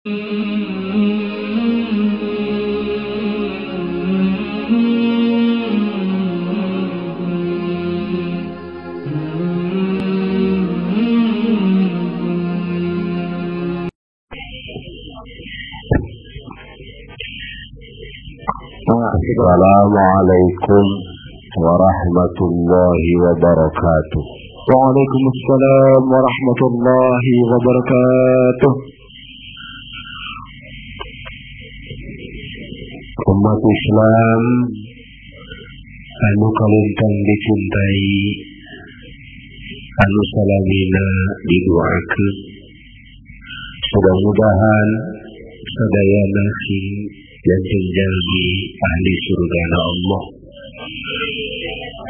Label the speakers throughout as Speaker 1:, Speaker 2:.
Speaker 1: Assalamualaikum warahmatullahi wabarakatuh.
Speaker 2: Waalaikumsalam warahmatullahi wabarakatuh.
Speaker 1: Umat Islam anu kalintang dicintai, anu salamina didoakeun, mudah-mudahan sadayana sing janten jalmi ahli surgana Allah,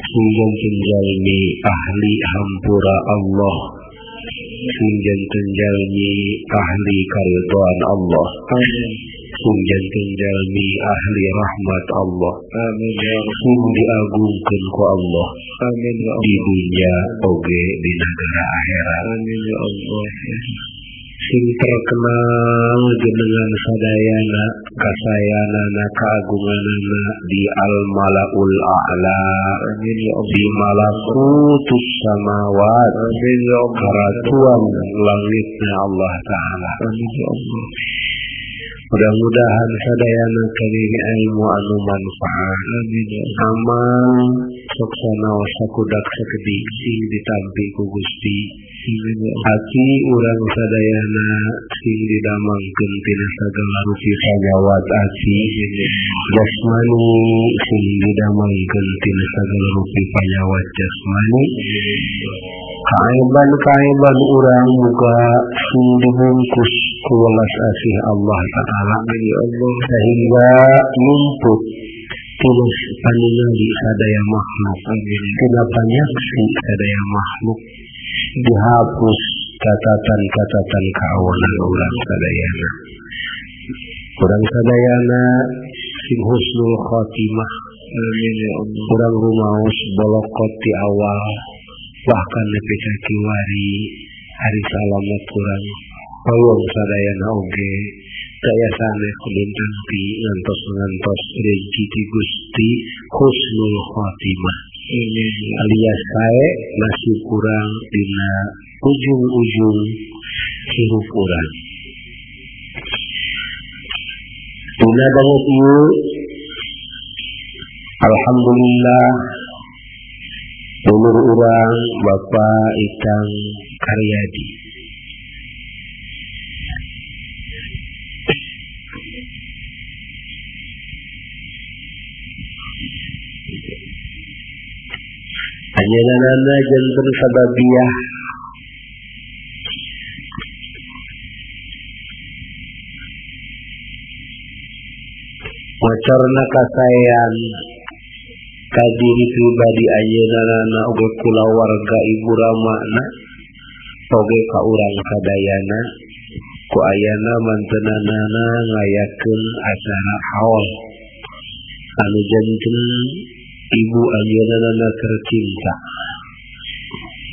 Speaker 1: sing janten jalmi ahli hampura Allah, sing janten jalmi ahli karidhoan Allah, sing janten jalmi ahli rahmat Allah,
Speaker 2: amin ya Allah,
Speaker 1: sing diagungkeun ku Allah,
Speaker 2: amin ya Allah,
Speaker 1: di dunia oge di negara akhirat,
Speaker 2: amin ya Allah.
Speaker 1: Sing terkenal jenengan sadayana kasayanana keagunganana di al malaul a'la,
Speaker 2: amin ya Allah,
Speaker 1: di malakutus samawat,
Speaker 2: amin ya Allah,
Speaker 1: keratuan langitnya Allah Ta'ala,
Speaker 2: amin ya Allah.
Speaker 1: Mudah-mudahan sadayana kenging ilmu anu manfaat,
Speaker 2: amin ya Allah,
Speaker 1: amal sok sanaos sakudak sakedik sing ditampi ku Gusti, hati urang sadayana sing didamangkeun tina sagala rupi panyawat ati, jasmani sing didamangkeun tina sagala rupi panyawat jasmani, kaaiban-kaaiban urang muga sing dibungkus ku welas asih Allah Ta'ala,
Speaker 2: ya Allah,
Speaker 1: sehingga numpuk tulus paningali sadaya makhluk, tina panyaksi sadaya makhluk, dihapus catatan-catatan kawanan urang sadayana. Urang sadayana sing husnul khotimah,
Speaker 2: amin ya Allah,
Speaker 1: urang rumaos bolokot di awal bahkan nepi ka kiwari hari salamet urang hoyong sadayana oge daya sanes bintang ti ngantos-ngantos rezeki ti Gusti husnul khotimah, alias sae nasib kurang dina ujung-ujung hirup urang. Dina banget ieu, alhamdulillah dulur urang Bapak Itang Karyadi anjeunna janten sababiah wacarna kasaean ka diri pribadi anjeunna oge kulawarga ibu ramana oge ka urang sadayana ku ayana mantenanana ngayakeun acara haul anu janten ibu anjeunna tercinta,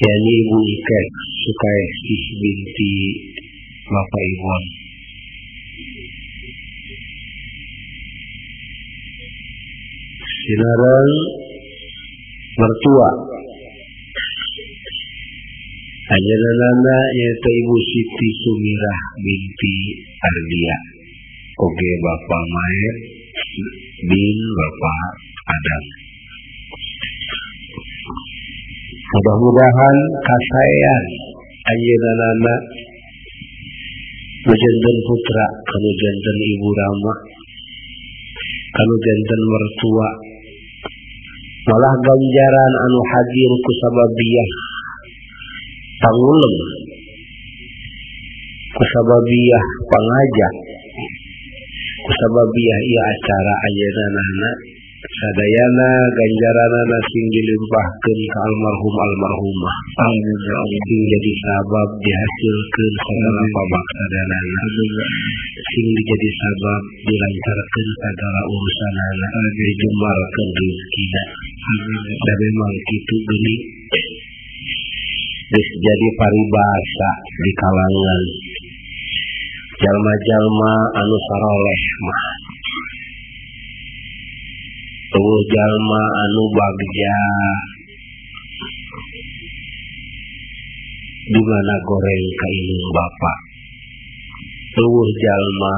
Speaker 1: yakni Ibu Ike Sukaesih binti Bapak Iwan. Sinareng mertua anjeunna yaitu Ibu Siti Sumirah binti Ardia oge Bapak Maer bin Bapak Adam. Mudah-mudahan kasaean anjeunna nu janten putra, kanu janten ibu rama, kanu janten mertua, malah ganjaran anu hadir ku sababiah pangulem, ku sababiah pangajak, ku sababiah ieu acara anjeunna sadayana ganjaranana sing dilimpahkeun ka almarhum almarhumah,
Speaker 2: amin ya Allah,
Speaker 1: sing jadi sabab dihasilkeun sagala pabaksadanana, sing dijadi sabab dilancarkeun sagala urusanana, dijembarkeun rezekina. Da memang kitu geuning geus jadi paribasa di kalangan Jalma-jalma anu saroleh mah eueuh jalma anu bagja di mana goreng ka indung bapa, eueuh jalma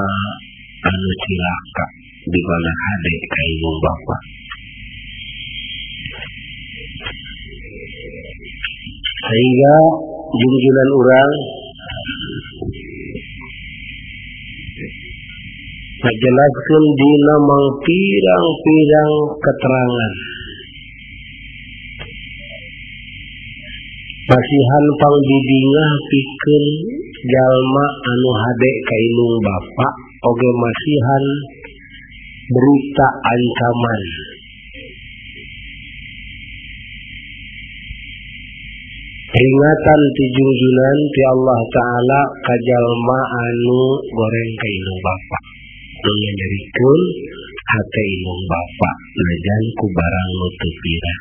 Speaker 1: anu cilaka di mana hade ka indung bapa. Sehingga jungjunan urang ngajelaskeun dina mangpirang-pirang keterangan masihan pangbibingah pikeun jalma anu hade ka indung bapa oge masihan berita ancaman peringatan ti jungjunan ti Allah Ta'ala ka jalma anu goreng ka indung bapa, nu nyerikeun hate indung bapa najan ku barang nu teu pira.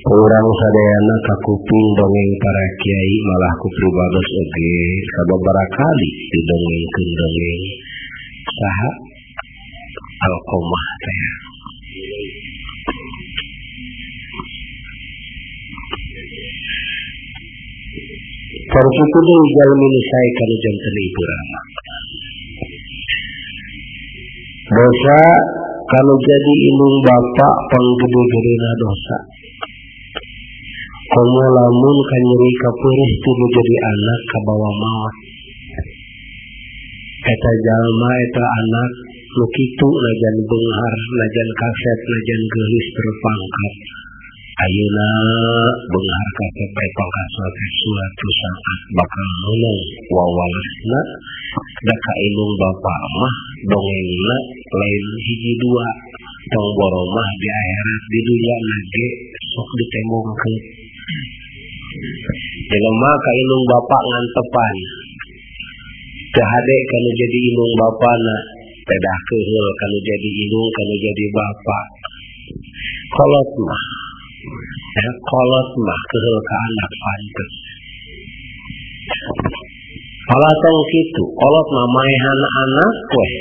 Speaker 1: Urang sadayana kakuping dongeng para kiai malah ku pribados oge sababaraha kali didongengkeun dongeng saha Alqamah teh. Saruputu deui jalmi nu sae kana janten ibu rama. Dosa kalau jadi indung bapa panggede-gedena dosa. Komo lamun kanyeri kapeurih teu jadi anak kabawa maot. Eta jalma eta anak nu kitu najan beunghar, najan kasep, najan geulis berpangkat. Ayeuna beunghar kasep bae pangkat suatu saat bakal meunang wawalesna da ka indung bapa mah dongengna lain hiji dua tong boromah di akhirat di dunia nage sok ditembongkeun. Jelema ka indung bapa ngantepan teu hade kana jadi indung bapana, pedah keuheul kana jadi indung kana jadi bapa. Kolot mah kolot mah keuheul ka anak pantes. Kalau tong kitu kolot mah maehan anak weh.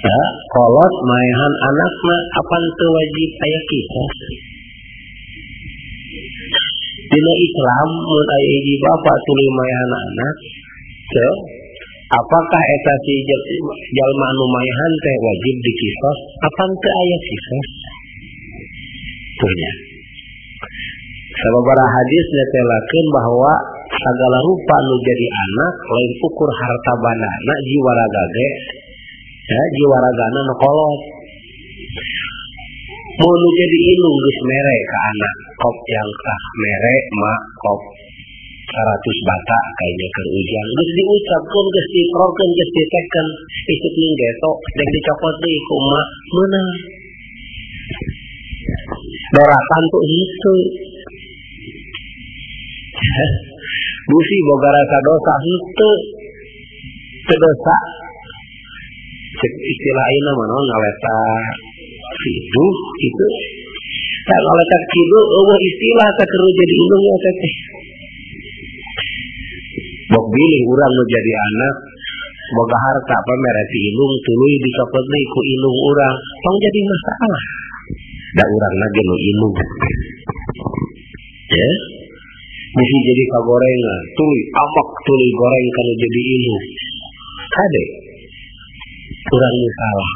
Speaker 1: Ya, kolot maehan anak mah apan teu wajib aya kisos. Dina Islam mun aya hiji bapa tuluy maehan anak, teu apakah eta si jalma anu maehan teh wajib dikisos apan teu aya kisos? Punya. Sababaraha hadis netelakeun bahwa sagala rupa nu jadi anak lain ukur harta bandana jiwa raga ge, ya jiwa ragana nu kolot. Mun nu jadi indung geus mere ka anak kop yang tah mere mak kop 100 bata kayaknya keur ujang geus diucapkeun geus diikrarkeun geus diteken isuk ning geto dek dicopot deui ku emak meunang. Dorakan tuh itu. Busi boga rasa dosa henteu teu dosa. Cek istilah ayeuna mah naon ngaletak kiduh kitu. Tah ngaletak kiduh eueuh istilah teh keur jadi indung eta teh. Bok bilih urang nu jadi anak boga harta pamere ti indung tuluy dicopot deui ku indung urang tong jadi masalah. Da urangna ge nu indung. Ya. Mesti jadi kagorengan, tuluy amak tuluy goreng kana jadi indung. Kade urang nu salah.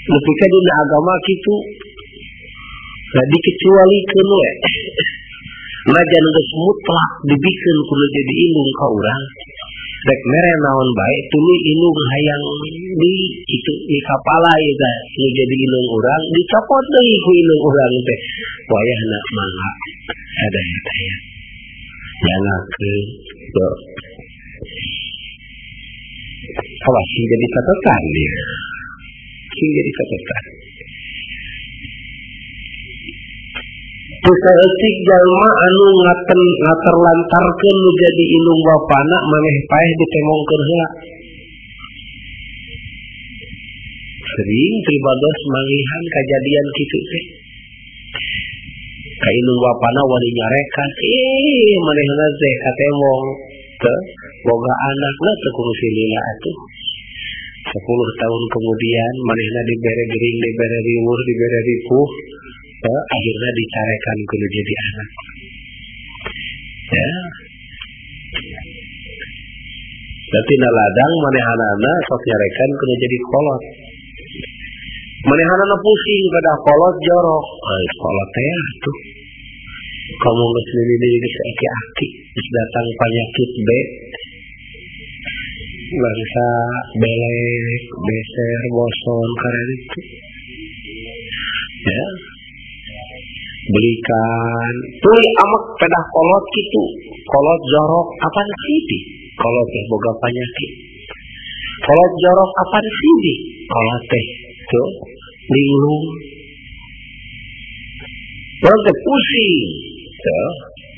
Speaker 1: Nepi ka dina agama kitu da dikecualikeun we. Najan geus mutlak dibikeun kudu jadi indung ka urang. Rek mere naon bae tuluy indung hayang di kitu di kapala ieu teh nu jadi indung urang dicopot deui ku indung urang teh. Wayahna mangga sadaya teh ya. Jangakeun tuh. Awas sing jadi catatan dia. Sing jadi catatan. Saeutik jalma anu ngaterlantarkeun nu jadi indung bapana maneh paeh ditemongkeun heula. Sering pribados manggihan kajadian kitu teh. Ka indung bapana wani nyarekan, manehna teh katemong teu boga anakna teu kungsi lila atuh. 10 tahun kemudian manehna dibere gering, dibere riweuh, dibere ripuh, akhirnya dicarekan kudu jadi anak. Ya. Berarti ladang manehanana sok nyarekan kudu jadi kolot. Manehanana pusing pada kolot jorok. Kolot teh atuh. Kamu geus mimili geus aki-aki, geus datang penyakit B. Bangsa belek, beser, boson karena itu. Ya. Belikan, tuluy amek pedah kolot kitu. Kolot jorok apaan sih? Kolot teh boga penyakit. Kolot jorok apaan sih? Kolot teh tuh linglung. Urang teh pusing. Tuh,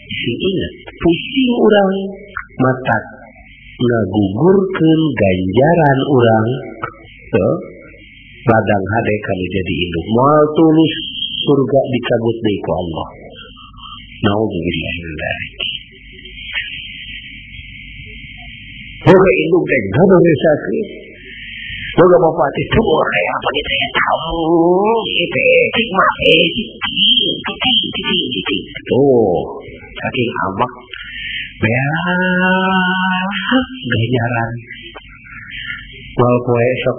Speaker 1: sing ingat, pusing urang mata ngagugurkeun ganjaran urang tuh ladang hade kalau jadi induk moal tulus surga dicabut deui ku Allah. Naudzubillah min dzalik. Boga induk teh gaduh sakit. Boga bapak teh tuh kayak apa gitu ya tahu itu cik mah cik tuh saking amak beak ganjaran moal poe sok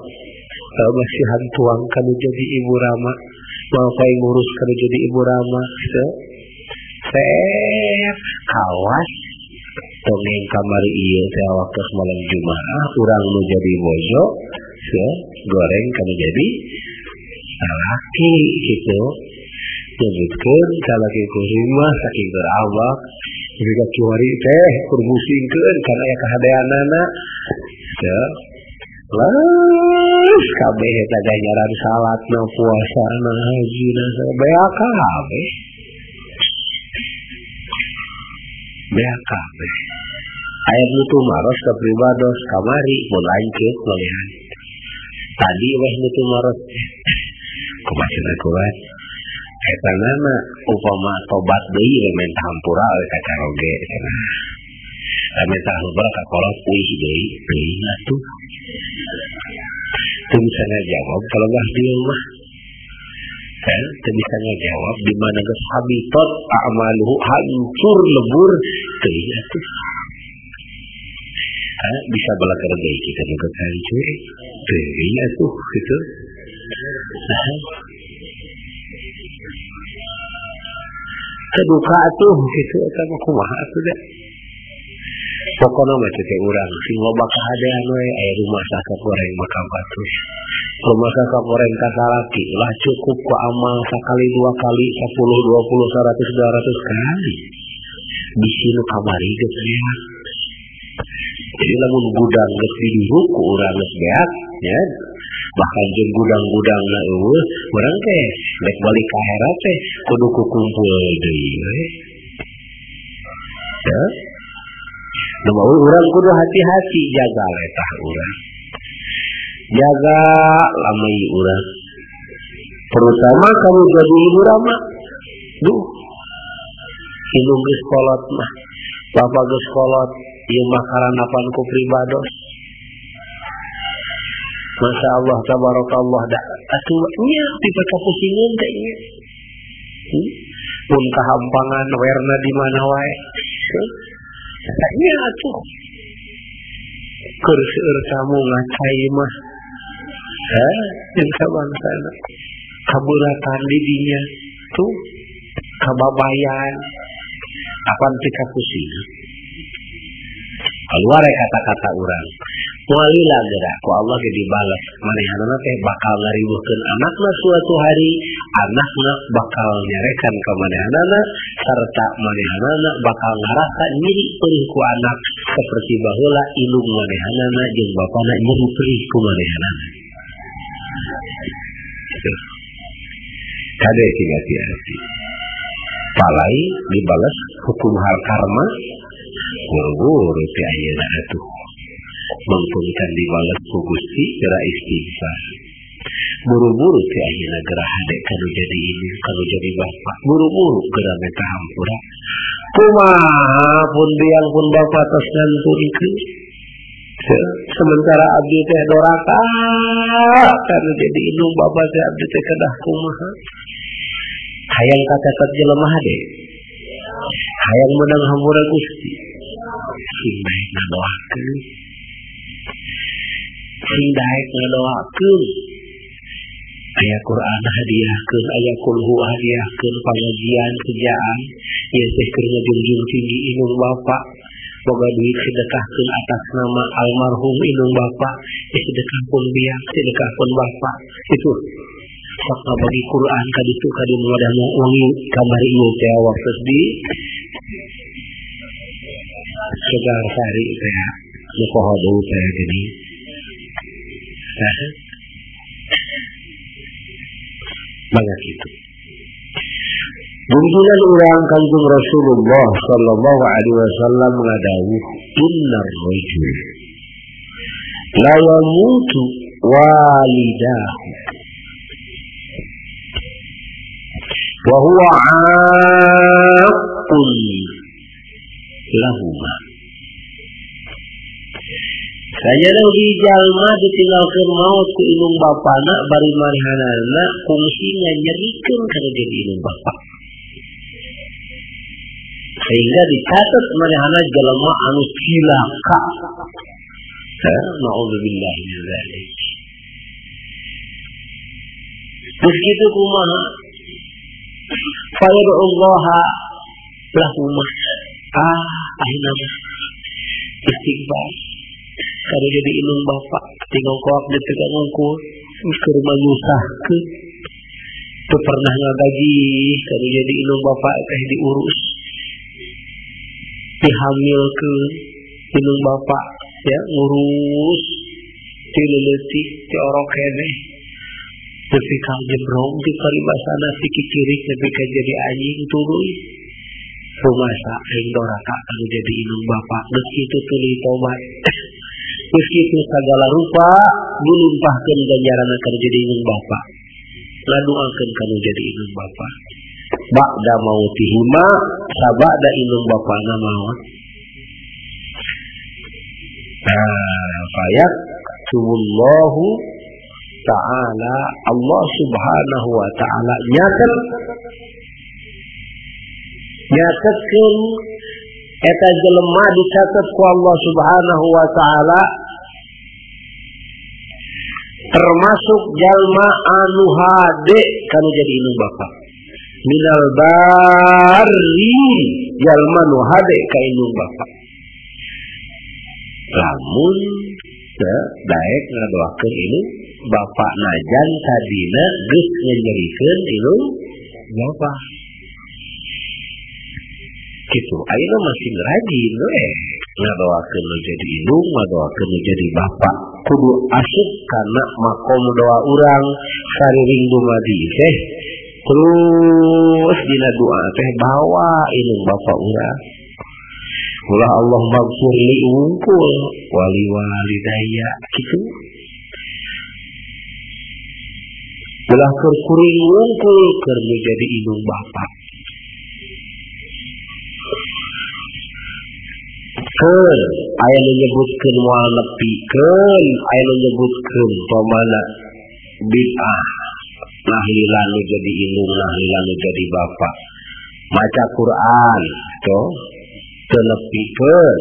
Speaker 1: masihan tuang kanu jadi ibu rama, moal poe ngurus kanu jadi ibu rama. Sep kawas dongeng kamari ieu teh waktu malam Jumaah urang nu jadi bojo goreng kanu jadi salaki gitu. Nyebutkeun salaki kuring mah saking gerawak jika kiwari teh kur musingkeun kana aya kahadeanana. Lah kabeh eta ganjaran salatna, puasana, hajina, beak kabeh. Beak kabeh. Aya nu tumaros ka pribados kamari mun lanceuk malihan. Tadi weh nu tumaros kumaha cenah kuat. Eta nama upama tobat deui we menta hampura we ka caroge cenah. Menta hampura ka kolot uih deui teuing atuh. Teu bisa ngajawab kalau gak dia mah. Kan teu bisa ngajawab di mana geus habitat a'maluhu hancur lebur teuing atuh. Bisa belajar deui kita nu geus hancur teuing atuh kitu. Keduka atuh kitu eta mah kumaha atuh da. Pokona mah teh urang sing loba kahadean we aya rumah sakit goreng maka batur. Rumah sakit goreng ka salaki lah cukup ku amal sakali dua kali 10 20 100 200 kali. Bisi nu kamari geus beak. Jadi lamun gudang geus didihu ku urang geus beak nya. Bahkan jeung gudang-gudangna eueuh urang teh rek balik ka akhirat teh kudu kukumpul deui we. Ya. Nu urang kudu hati-hati jaga letah urang. Jaga lamai urang. Terutama kamu jadi ibu rama. Duh. Indung geus kolot mah. Bapak geus kolot, ieu mah karanapan ku pribados. Masya Allah, tabarakallah dah. Atuh nya dipakapusingeun teh nya. Mun kahampangan werna di mana wae. Nya atuh. Keur seueur tamu ngacai mah. Jeung sabangsana. Kabeuratan di dinya tuh kababayan. Apan pikapusingeun. Keluar kata-kata urang. Walila gerak ku Allah ge dibalas manehanana teh bakal ngariweuhkeun anakna suatu hari, anakna bakal nyarekan ka manehanana sarta manehanana bakal ngarasa nyeri perih ku anak seperti baheula indung manehanana jeung bapana nyeri perih ku manehanana. Kade sing hati-hati. Palai dibalas hukum hal karma buru-buru ti ayeuna atuh. Mangpunkan dibalas ku Gusti geura istighfar. Buru-buru teh ayeuna geura hade kanu jadi ini kanu jadi bapak. Buru-buru geura menta hampura. Kumaha pun biang pun bapak tos ngantunkeun. Sementara abdi teh doraka kanu jadi indung bapak teh abdi teh kedah kumaha. Hayang kacatet jelema hade. Hayang meunang hampura Gusti. Sing daek ngadoakeun. Sing daek ngadoakeun. Aya Quran hadiahkeun, aya kulhu hadiahkeun, pangajian kerjaan, ieu teh keur ngajunjung tinggi indung bapak. Boga duit sedekahkeun atas nama almarhum indung bapak, sedekah pun biang, sedekah pun bapak. Itu sok ngabagi Quran ka ditu ka dieu wadah wangi kamari ieu teh waktu di Segar Sari teh nu poho deui teh gini. Banyak itu. Junjungan urang Kanjeng Rasulullah sallallahu alaihi wasallam ngadawuh innar rajul la yamutu walidahu wa huwa 'aqul lahuma. Sajana di jalma ditinggalkeun maot ku indung bapana bari manehanana kungsi nganyerikeun kana jadi indung bapa. Sehingga dicatat manehana jelema anu cilaka. Na'udzubillah min dzalik. Terus kitu kumaha? Fa yad'ullaha lahuma. Ayeuna istighfar. Kada jadi indung bapak tinggal koak di tegang ngungkul keur manyusahkeun teu pernah ngagaji kada jadi indung bapak teh diurus dihamilkeun indung bapak ya ngurus ti leutik ti orok keneh nepi ka jebrong ti paribasana ti kicirik nepi ka jadi anjing tuluy rumasa aing doraka kada jadi indung bapak geus kitu tuluy tobat. Meski itu segala rupa dilimpahkan ganjaran akan jadi indung bapa. Ngadoakeun kanu jadi indung bapa. Ba'da mautihima sabada indung bapana maut. Nah, fayaktubullahu ta'ala Allah subhanahu wa ta'ala nyatetkeun eta jelema dicatet ku Allah subhanahu wa ta'ala termasuk jalma anu hade kanu jadi indung bapa. Minal barri jalma nu hade ka indung bapa. Lamun daek ngadoakeun indung bapa najan tadina geus nyerikeun indung bapa. Gitu, ayeuna masih rajin we ngadoakeun nu jadi indung, ngadoakeun nu jadi bapa. Kudu asup kana makom doa urang sariring dumadi teh. Terus dina doa teh bawa indung bapa urang. Ulah Allah maghfirli wungkul wali walidayya kitu. Ulah keur kuring wungkul keur nu jadi indung bapa. Keun aya nu nyebutkeun moal nepikeun, aya nu nyebutkeun pamana bid'ah. Nahlilan nu jadi indung, nahlilan nu jadi bapa. Maca Quran toh teu nepikeun.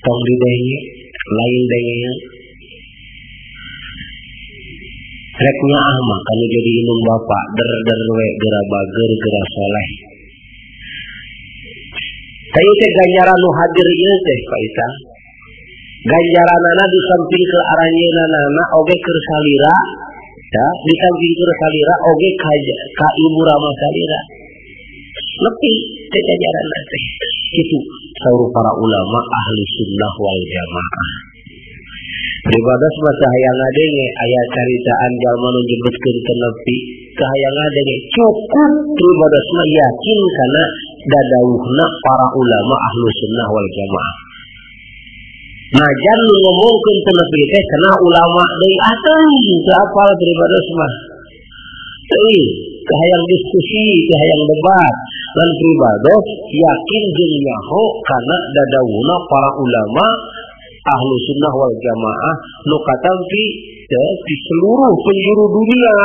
Speaker 1: Tong didenge, lain denge. Rek nyaah mah kanu jadi indung bapa, der-der we geura bager geura soleh. Kayu teh ganjaran nu hadir ieu teh Pak Ita. Ganjaranana di samping ke aranjeunana oge keur salira, ya, di samping keur salira oge ka ibu rama salira. Nepi teh ganjaranna teh. Kitu saur para ulama ahli sunnah wal jamaah. Pribados mah hayang ngadenge aya caritaan jalma nu nyebutkeun teu nepi, teu hayang ngadenge cukup pribados mah yakin kana dadawuhna para ulama ahlu sunnah wal jamaah. Najan nu ngomongkeun teu nepi teh cenah ulama deui ah teuing teu apal pribados mah. Teuing teu hayang diskusi, teu hayang debat. Lan pribados yakin jeung nyaho kana dadawuna para ulama ahlu sunnah wal jamaah nu katampi di seluruh penjuru dunia.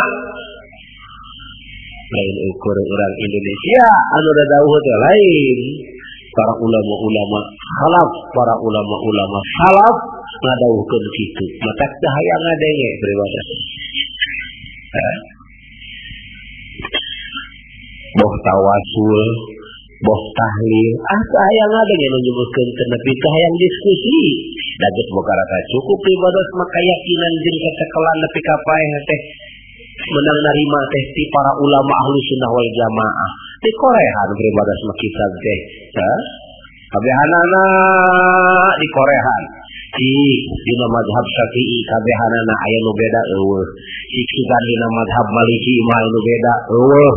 Speaker 1: Lain ukur orang Indonesia anu dadawuh teh lain. Para ulama-ulama khalaf, para ulama-ulama salaf ngadawuhkeun kitu. Matak teu hayang ngadenge pribados. Boh tawasul, boh tahlil, ah teu hayang ngadenge nu nyebutkeun teu nepi teu hayang diskusi. Da geus boga rasa cukup pribados mah kayakinan jeung kacekelan nepi ka paeh teh menang narima teh ti para ulama ahlu sunnah wal jamaah. Di korehan pribados mah kitab teh. Kabehanana di korehan. Cik dina mazhab Syafi'i kabehanana aya nu beda eueuh. Cik sugan dina mazhab Maliki mah aya nu beda eueuh.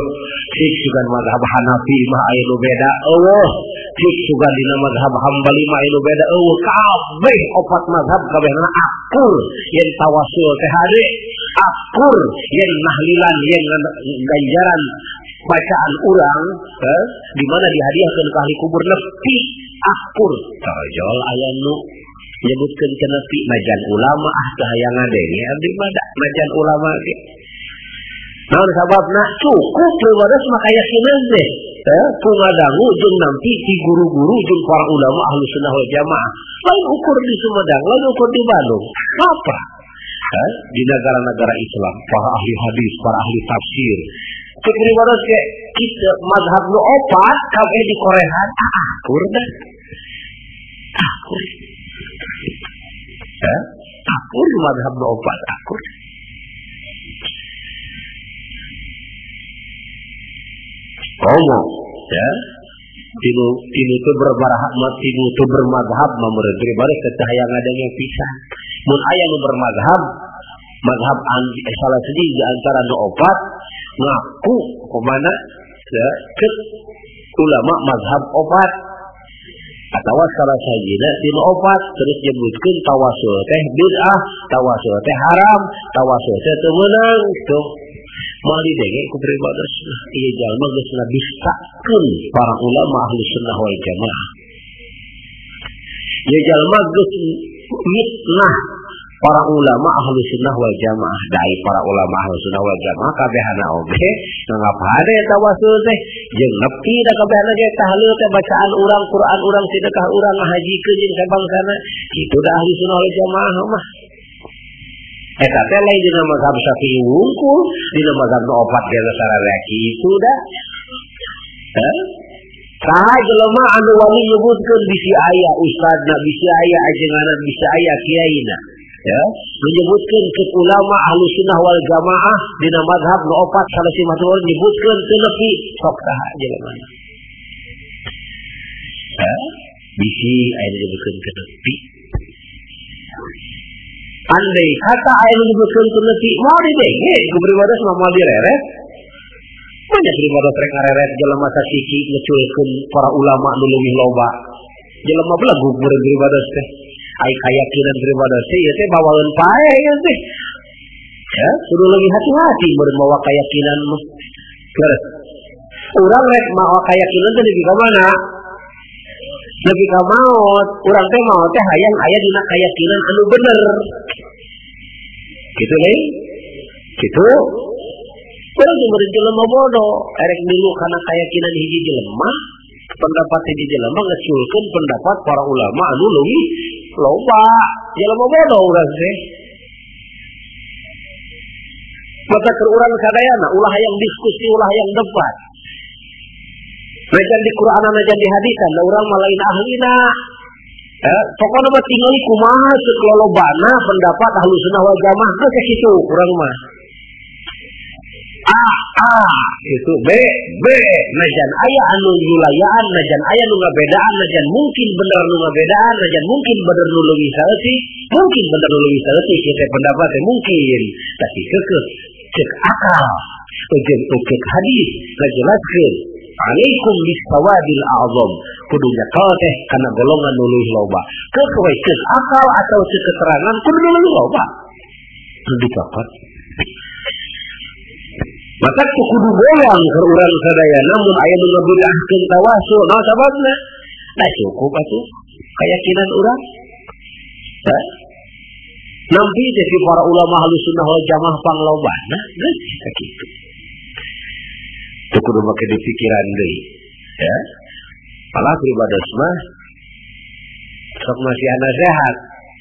Speaker 1: Cik sugan mazhab Hanafi mah aya nu beda eueuh. Cik sugan dina mazhab Hambali mah aya nu beda eueuh. Kabeh opat mazhab kabehanana akur yen tawasul teh hade, akur yen nahlilan yen ganjaran bacaan urang di mana dihadiahkeun ka ahli kubur nepi akur. Tojol aya nu nyebutkeun teu nepi najan ulama ah teu hayang ngadenge abdi mah da najan ulama ge. Naon sababna cukup pribados mah kayakinan teh ku ngadangu jeung nampi ti guru-guru jeung para ulama ahlu sunnah wal jamaah. Lain ukur di Sumedang, lain ukur di Bandung. Apa? Di negara-negara Islam para ahli hadis, para ahli tafsir. Cek pribados ge kita mazhab nu opat kabeh di korehan akur dah. Akur. Akur mazhab nu opat akur. Komo ya. Tinu teu berbarahab tinu teu bermazhab mah meureun pribados teu hayang ngadenge pisan. Mun aya nu bermazhab, mazhab salah siji di antara nu opat ngaku kemana ya, cek ulama mazhab opat atau salah sajina tinu opat terus nyebutkeun tawasul teh bid'ah, tawasul teh haram, tawasul teh teu meunang tuh. Moal didenge ku pribados ieu jalma geus ngadustakeun para ulama ahli sunnah wal jamaah. Ieu jalma geus mitnah para ulama ahlu sunnah wal jamaah. Dai para ulama ahlu sunnah wal jamaah kabehana oge nganggap hade tawasul teh jeung nepi da kabehana ge tahlil teh bacaan urang Quran urang sedekah urang ngahajikeun jeung sabangsana kitu da ahli sunnah wal jamaah mah. Eta teh lain dina mazhab Syafi'i wungkul, dina mazhab nu opat ge sararea kitu da. Saha jelema anu wali nyebutkeun bisi aya ustadna, bisi aya ajenganna, bisi aya kiaina. Ya, menyebutkan ke ulama ahlu sunnah wal jamaah dina mazhab nu opat salah si mazhab nyebutkeun teu nepi sok saha jelema. Ya, bisi aya nyebutkeun teu nepi. Andai kata aya nyebutkeun teu nepi moal didenge ku pribados mah moal direret. Banyak pribados rek ngareret jelema sasiki ngeculkeun para ulama nu leuwih loba. Jelema belegug meureun pribados teh. Ai kayakinan pribados teh ieu teh bawaeun paeh ieu teh. Ya, kudu leuwih hati-hati meureun mawa kayakinan mah. Terus urang rek mawa kayakinan teh nepi ka mana? Nepi ka maot. Urang teh maot teh hayang aya dina kayakinan anu bener. Kitu leuy. Kitu. Urang teh meureun jelema bodoh, erek milu kana kayakinan hiji jelema, pendapat hiji jelema ngeculkeun pendapat para ulama anu leuwih loba. Jelema bodoh urang teh. Maka keur urang sadayana ulah hayang diskusi, ulah hayang debat. Najan di Quran, najan di hadisan, da urang mah lain ahlina. Pokona mah tingali kumaha ceuk lolobana pendapat ahlu sunnah wal jamaah geus kitu urang mah. A A itu B B najan aya anu nyulayaan, najan aya nu ngabedaan, najan mungkin bener nu ngabedaan, najan mungkin bener nu leuwih saeutik, mungkin bener nu leuwih saeutik kieu teh pendapat teh mungkin, tapi keukeuh ceuk akal jeung ceuk hadis ngajelaskeun Alaikum bisawadil a'zam. Kudu nyekel teh kana golongan nu leuwih loba. Keuk we ceuk akal atau ceuk keterangan kudu nu leuwih loba. Nu dicokot. Maka kudu goyang keur urang sadaya namun aya nu ngabidahkeun tawasul. Naon sababna? Nah cukup atuh keyakinan urang. Hah? Nampi teh para ulama Ahlus Sunnah wal Jamaah panglobana geus sakitu. Teu kudu make dipikiran deui, ya. Malah pribados mah sok masih nasihat.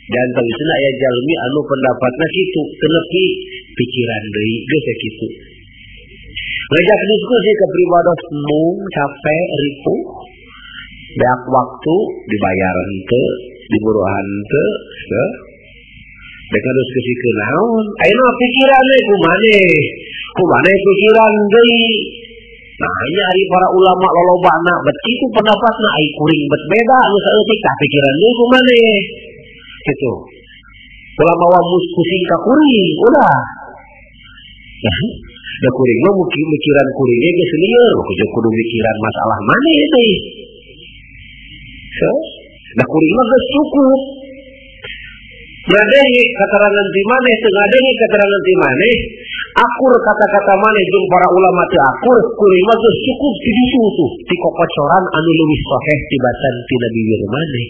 Speaker 1: Dan tawisna aya jalmi anu pendapatna kitu, teu nepi pikiran deui geus sakitu. Ngajak diskusi ke pribados mung capek ripuh, beak waktu dibayar henteu, diburuhan henteu, ya. Dek diskusi ke naon? Ayeuna pikiran we kumaneh? Kumaneh pikiran deui? Nah, nya ari para ulama lolobana bet kitu pendapatna ai kuring bet beda nu saeutik tah pikiran deui kumaneh? Kitu. Ulama wa pusing ka kuring, ulah. Nah, da kuring mah mikiran kuring ge geus lieur, kudu mikiran masalah maneh deui. So, da kuring mah geus cukup. Ngadenge keterangan ti maneh teu ngadenge keterangan ti maneh, akur kata-kata maneh jeung para ulama teu akur, kuring mah geus cukup ti ditu tuh, ti kokocoran anu leuwih sahih tibatan tina bibir maneh.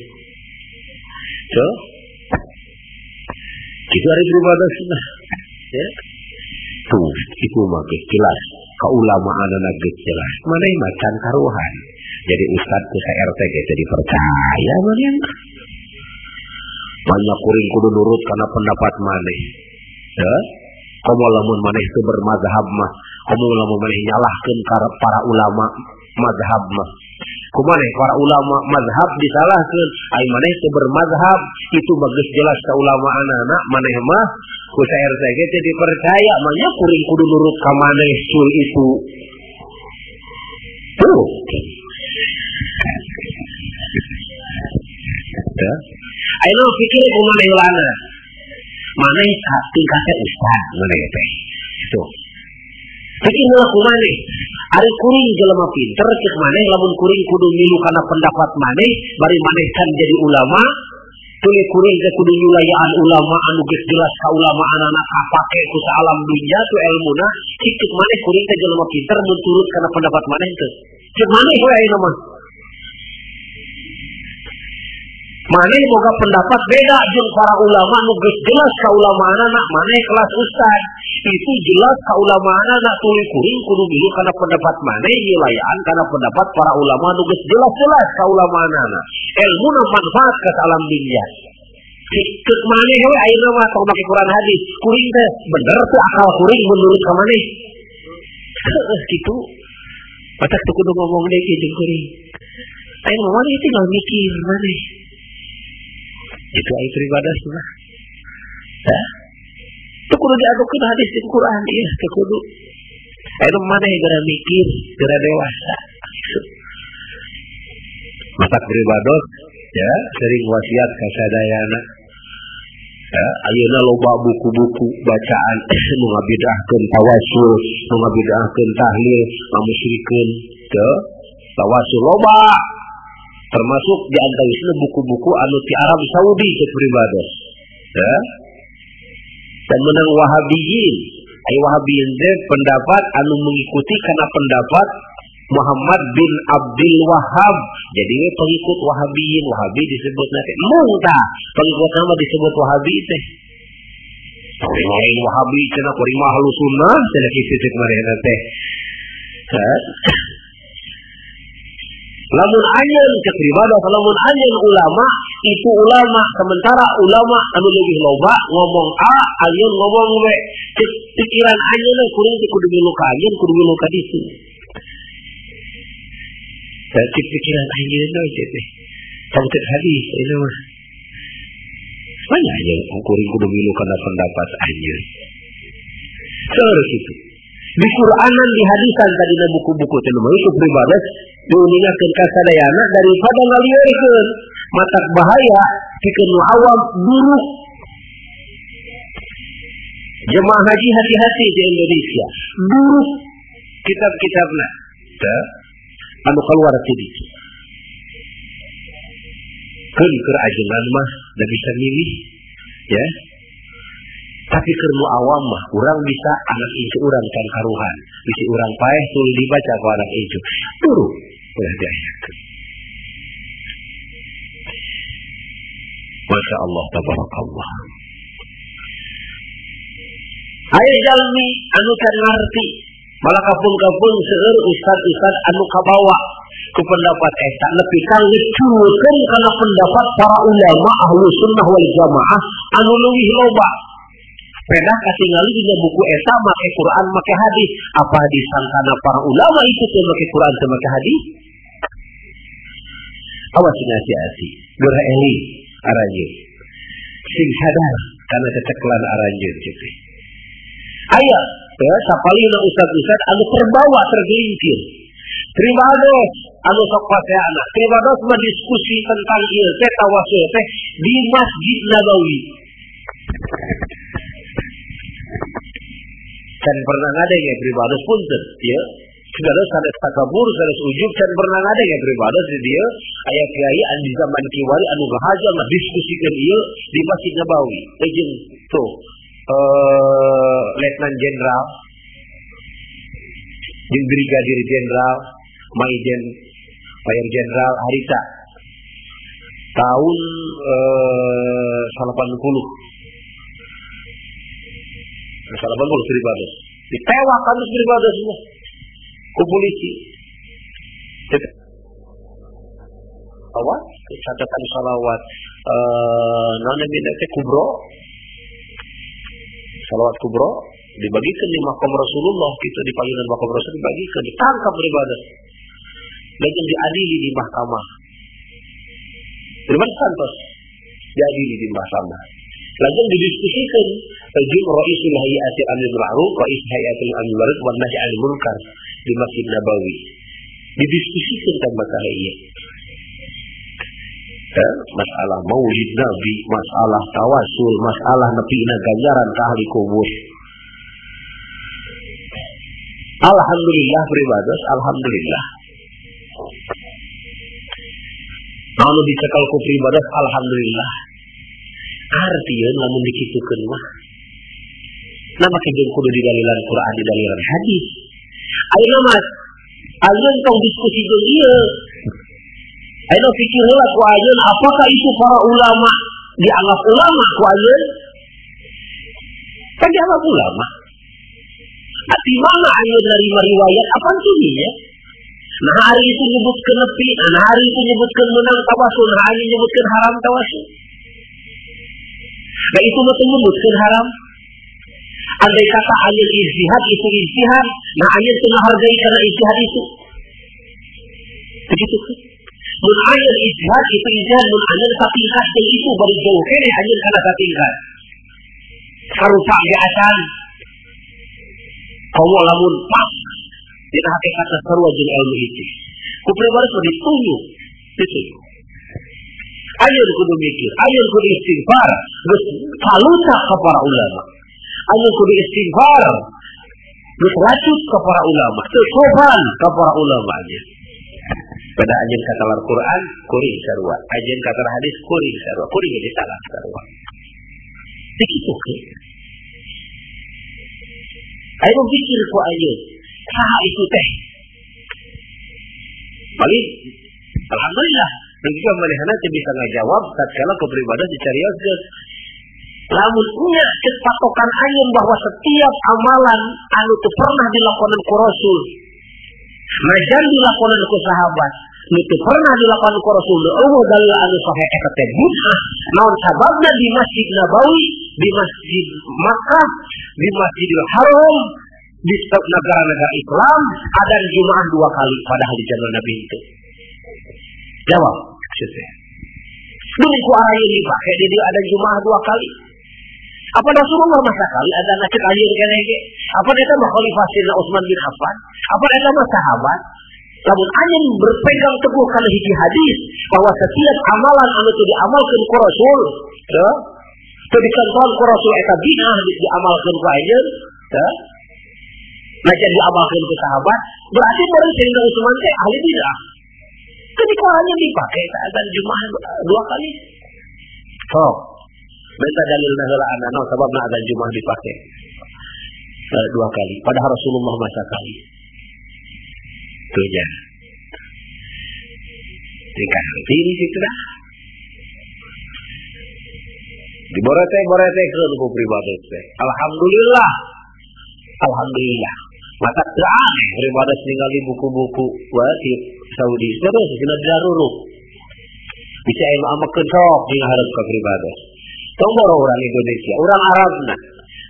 Speaker 1: So, kitu ari pribados mah. Ya. Tuh, itu mah geus jelas, kaulamaanana geus jelas. Maneh mah can karuhan. Jadi ustad ku RT ge teu dipercaya maneh. Banyak kuring kudu nurut karena pendapat maneh. Ya? Komo lamun maneh teu bermazhab mah, komo lamun maneh nyalahkeun para ulama mazhab mah. Kumaneh para ulama mazhab disalahkeun, ai maneh teu bermazhab, itu bagus jelas kaulamaanana maneh mah ku RT ge teu dipercaya, manya kuring kudu nurut ka maneh sul itu. Tuh. Ya. Ayo pikir kumaneh lana. Maneh tingkatnya ustad maneh teh. Tuh. Pikir heula kumaneh. Ari kuring jelema pinter ceuk maneh lamun kuring kudu milu kana pendapat maneh, bari maneh can jadi ulama, tuluy kuring teh kudu nyulayaan ulama anu geus jelas kaulamaanana kapake ku saalam dunya tu elmuna, cik maneh kuring teh jelema pinter mun turut kana pendapat maneh teh. Ceuk maneh we ayeuna mah. Maneh boga pendapat beda jeung para ulama nu geus jelas kaulamaanana, maneh kelas ustad. Itu jelas kaulamaanana tuluy kuring kudu milu kana pendapat maneh nyilayaan kana pendapat para ulama nu geus jelas-jelas kaulamaanana. Elmuna manfaat ka alam dunya. Cek maneh we ayeuna mah tong make Quran hadis. Kuring teh bener teu akal kuring menurut ka maneh. Heueuh kitu. Batak teu kudu ngomong deui jeung kuring. Ayeuna maneh tinggal mikir maneh. Itu ayat pribados mah. Ya. Teu kudu diadukeun hadis di Quran ieu teu kudu. Ayeuna maneh geura mikir, geura dewasa. Matak pribados ya, sering wasiat ka sadayana. Ya, ayeuna loba buku-buku bacaan nu ngabidahkeun tawasul, nu ngabidahkeun tahlil, ngamusyrikeun teu tawasul loba. Termasuk di antawisna buku-buku anu ti Arab Saudi cek pribados. Ya. Dan menang Wahabiyin. Ai Wahabiyin teh pendapat anu mengikuti kana pendapat Muhammad bin Abdul Wahhab. Jadi we pengikut Wahabiyin, Wahabi disebutna teh. Mung tah pengikut nama disebut Wahabi teh. Kuring lain Wahabi cenah kuring mah Ahlus Sunnah cenah kitu cek manehna teh. Lamun anjeun cek pribados, lamun anjeun ulama, itu ulama, sementara ulama anu leuwih loba ngomong A, anjeun ngomong B. Cek pikiran anjeun kuring teh kudu milu ka anjeun, kudu milu ka ditu. Cek pikiran anjeun we teh. Tong cek hadis ieu mah. Banyak anjeun kuring kudu milu kana pendapat anjeun. Terus itu. Di Quranan, di hadisan tadina buku-buku teh nu itu pribados diuningakeun ka sadayana daripada ngalieurkeun matak bahaya pikeun nu awam buruk. Jemaah haji hati-hati di Indonesia buruk kitab-kitabna. Teu Anu keluar ti ditu. Keun keur ajengan mah da bisa milih ya. Tapi keur nu awam mah urang bisa anak incu urang can karuhan. Bisi urang paeh tuluy dibaca ku anak incu. Turu ulah diayakeun. Masya Allah tabarakallah. Aya jalmi anu can ngarti malah kapung-kapung seueur ustad-ustad anu kabawa ku pendapat eta nepi ka ngecurkeun kana pendapat para ulama ahlu sunnah wal jamaah anu leuwih loba. Pedah katingali dina buku eta make Quran make hadis, apa disangkana para ulama itu teu make Quran teu make hadis? Awas hati-hati, geura eling aranjeun. Sing sadar kana ceceklan aranjeun kitu. Aya, ya sapalihna ustad-ustad anu terbawa tergelincir. Pribados anu sok paseana, pribados mah diskusi tentang ieu teh tawasul teh di Masjid Nabawi. Can pernah ngadenge pribados punten, ya. Pribados sanes takabur, sanes ujub, can pernah ngadenge pribados di dieu aya kiai anu di zaman kiwari anu ngahaja mah diskusikeun ieu di Masjid Nabawi. Jeung tuh Letnan Jenderal jeung Brigadir Jenderal, Maijen, Mayor Jenderal harita tahun 80 pribados ditewak terus pribados semua ku polisi. Awas catatan salawat naon namina teh kubro, salawat kubro dibagikan di makam Rasulullah gitu, di payunan makam Rasul dibagikan, ditangkap pribados lajeng diadili di mahkamah. Pribados santos diadili di mahkamah. Lajeng didiskusikan jeung Raisul Hay'ati Amri bil Ma'ruf, Rais Hay'atil Amri bil Ma'ruf wan Nahy 'anil Munkar di Masjid Nabawi. Didiskusikan tentang masalah ieu. Ya, masalah maulid Nabi, masalah tawasul, masalah nepina ganjaran ka ahli kubur. Alhamdulillah pribados, alhamdulillah. Anu dicekal ku pribados, alhamdulillah. Artinya lamun dikitukeun mah nama jeung kudu didalilan Quran, didalilan hadis. Ayeuna mah ayeuna tong diskusi jeung ieu. Ayeuna pikir heula ku ayeuna apakah itu para ulama dianggap ulama ku ayeuna? Kan dianggap ulama. Di mana ayeuna nerima riwayat apa ya? Nah hari itu nyebutkeun nepi, nah hari itu nyebutkeun menang tawasul, nah hari nyebutkeun haram tawasul. Nah itu mah menyebutkan haram. Andai kata anjeun ijtihad itu ijtihad, nah anjeun teu ngahargai karena ijtihad itu. Begitu kan? Mun anjeun ijtihad itu ijtihad, mun anjeun satingkat jeung itu bari jauh keneh anjeun kana satingkat. Sarupa ge acan. Komo lamun pas dina hakikatna sarua jeung ilmu itu. Ku pribadi mah ditunjuk, ditunjuk. Ayeuna kudu mikir, ayeuna kudu istighfar, geus kaluta ka para ulama. Ayeuna kudu istighfar, geus racut ka para ulama, teu sopan ka para ulama aja. Pada anjeun kata Al-Qur'an kuring sarua, anjeun kata hadis kuring sarua, kuring jadi salah sarua. Begitu ke? Ayo pikir ku ayeuna, saha itu teh? Paling alhamdulillah begitu manehna teu bisa ngajawab tatkala kepribadian dicarioskeun. Lamun nya cek patokan anjeun bahwa setiap amalan anu teu pernah dilakonan ku Rasul, najan dilakonan ku sahabat, nu teu pernah dilakonan ku Rasul, eueuh dalil anu sahih eta teh bid'ah. Naon sababna di Masjid Nabawi, di Masjid Makkah, di Masjidil Haram, di negara-negara Islam ada Jumat 2 kali padahal di zaman Nabi itu. Jawab maksudnya. Dulu ku arayeun dipake di dieu ada Jumat 2 kali. Apa Rasulullah masa kali ada nacet ayeun keneh ge? Apa eta mah khalifah Sayyidina Utsman bin Affan? Apa eta mah sahabat? Lamun anjeun berpegang teguh kana hiji hadis bahwa setiap amalan anu teu diamalkeun ku Rasul, teu teu dicontohan ku Rasul eta bid'ah diamalkeun ku anjeun, teu. Nah jadi diamalkeun ku sahabat, berarti meureun Sayyidina Utsman teh ahli bidah. Ketika hanya dipakai azan Jumat 2 kali. Sok. Minta dalilna heula ana sababna azan Jumat dipakai 2 kali. Padahal Rasulullah masa kali. Tuh ya. Tingkah ini situ dah. Diborete-boretekeun ku pribadi teh. Alhamdulillah. Alhamdulillah. Mata teu aneh pribadi ningali buku-buku wae di Saudi. Terus dina daruruk. Bisa aya nu amekeun sok dina hareup ka pribadi. Tong boro urang Indonesia, urang Arabna.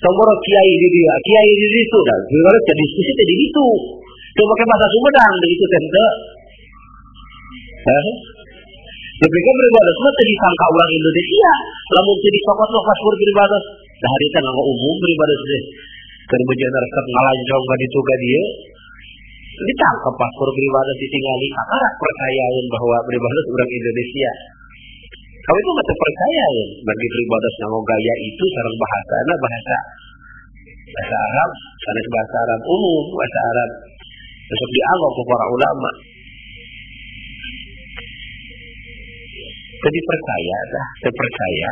Speaker 1: Tong boro kiai di dieu, kiai di ditu da. Pribadi teh diskusi teh di ditu. Teu make bahasa Sumedang di ditu teh henteu. Hah? Dipikir pribadi mah teu disangka urang Indonesia. Lamun teu dicokot mah paspor pribadi. Da harita nganggo umum pribadi teh. Keur bejana resep ngalancong ka ditu ka dieu. Ditangkap paspor pribadi ditingali kakarak percayaeun bahwa pribadi urang Indonesia. Kamu itu mah teu percayaeun bagi pribadi nganggo gaya itu sareng bahasana bahasa Arab, sanes bahasa Arab umum, bahasa Arab resep dianggap ku para ulama. Jadi percaya dah, terpercaya.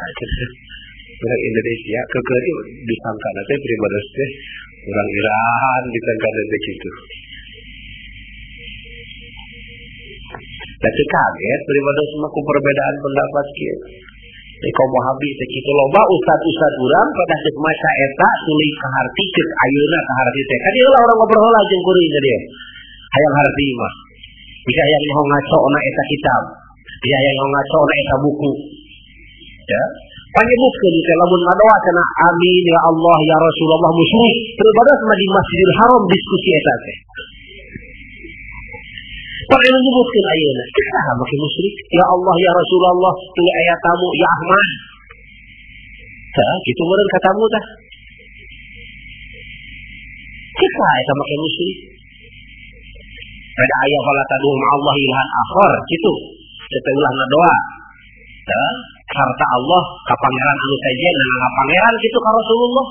Speaker 1: Orang Indonesia kekeri disangka nanti pribadi teh orang Iran disangka nanti gitu. Tapi kaget pribadi semua ku perbedaan pendapat kieu. Di kaum Wahabi teh kitu loba ustad-ustad urang pada cek masa eta tuluy kaharti ceuk ayeuna kaharti teh. Kan ieu lah urang ngobrol heula jeung kuring teh dia. Hayang harti mah. Bisa hayang nyaho ngacona eta kitab. Bisa hayang nyaho ngacona eta buku. Ya. Panyebutkeun teh lamun ngadoa cenah amin ya Allah ya Rasulullah musyrik. Pribadi mah di Masjidil Haram diskusi eta teh. Pak anu nyebutkeun ayeuna, saha make musyrik? Ya Allah ya Rasulullah, tuluy aya tamu ya Ahmad. Tah kitu meureun ka tamu tah. Saha eta make musyrik? Pada aya fala tadu ma'allah ilahan akhar kitu. Setelah ngadoa. Tah sarta Allah ka pangeran anu sejen ka pangeran kitu ka Rasulullah.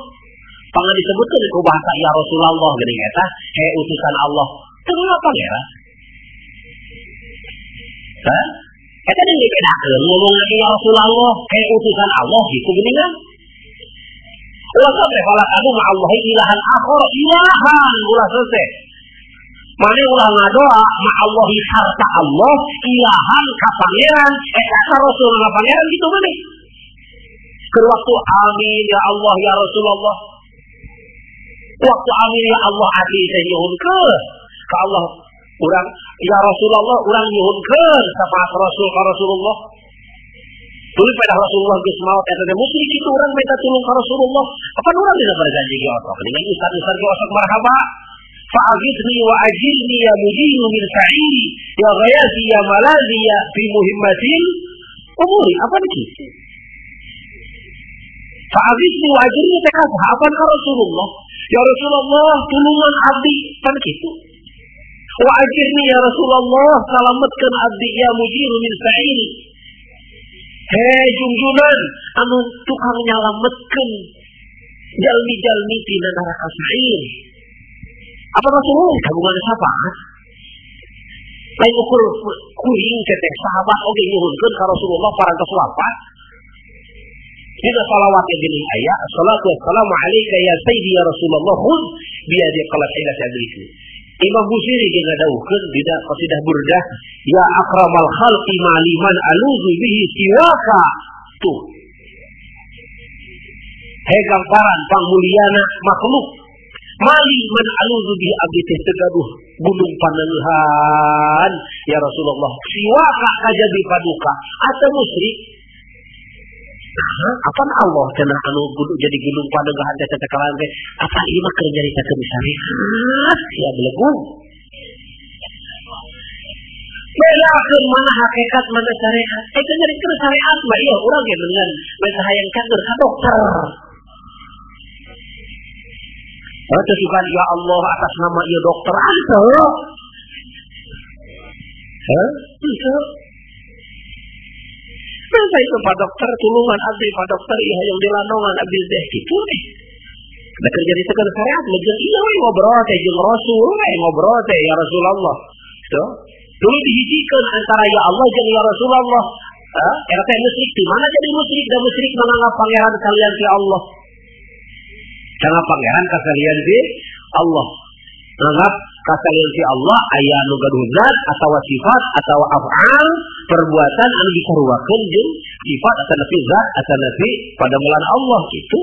Speaker 1: Pangan disebutkeun ku bahasa ya Rasulullah geuning eta, he utusan Allah. Teu pangeran. Hah? Eta deui dibedakeun ngomong lagi ya Rasulullah, he utusan Allah kitu geuningan. Ulah sampe fala tadu ma'allahi ilahan akhar, ilahan ulah selesai. Mane ulah ngadoa ma'allahi sarta Allah ilahan ka pangeran, eta ka Rasul ka pangeran kitu mah. Keur waktu amin ya Allah ya Rasulullah. Waktu amin ya Allah ati teh nyuhunkeun ka Allah urang ya Rasulullah urang nyuhunkeun syafaat Rasul ka Rasulullah. Tuluy pada Rasulullah geus maot eta teh musyrik kitu urang minta tulung ka Rasulullah. Apa urang dina berjanji ge otok dengan ustaz-ustaz ge osok marhaba. Fa'aghithni wa ajirni ya mujiru min sa'iri ya ghayazi ya malazi ya fi muhimmatil umuri. Apa niki? Fa'aghithni wa ajirni teh apa ka Rasulullah? Ya Rasulullah tulungan abdi pan kitu. Wa ajirni ya Rasulullah salametkeun abdi ya mujiru min sa'iri. Hei jungjunan anu tukang nyalametkeun jalmi-jalmi tina neraka sa'ir. Apa Rasulullah kagungan syafaat? Lain ukur kuring teh sahabat oge nyuhunkeun ka Rasulullah parantos wafat. Dina salawat yang geuning aya, assalatu wassalamu alaika ya sayyidi ya Rasulullah khudh biyadi qalat ila sadriki. Imam Busiri ge ngadawuhkeun dina qasidah Burdah, ya akramal khalqi maliman aluzu bihi siwaka. Tuh. Hei gamparan pangmuliana makhluk. Mali man aluzu bihi abdi teh tegaduh gunung panengahan ya Rasulullah siwaka kajabi paduka atau musyrik. Nah, apa Allah cenah anu jadi gunung panengahan teh cekalan teh apa ieu mah keur nyaritakeun syariat ya belegung. Bedakeun mana hakikat mana syariat. Keur nyaritakeun syariat mah ieu urang ge dengan meh hayang cager ka dokter. Terus bukan ya Allah atas nama ya dokter ante. Hah? Itu. Masa itu Pak Dokter tulungan abdi Pak Dokter iya yang dilanongan abdi teh kitu nih. Da kerja ditekan syariat mah jeung ieu we ngobrol teh jeung Rasul we ngobrol teh ya Rasulullah. Tuh. Dulu dihijikeun antara ya Allah jeung ya Rasulullah. Eta teh musyrik di mana jadi musyrik da musyrik menganggap pangeran kalian ti Allah. Jangan pangeran kasalian ti Allah. Menganggap kasalian ti Allah aya nu gaduh zat atawa sifat atawa af'al perbuatan anu disaruakeun jeung sifat atanapi zat atanapi padamelan Allah gitu.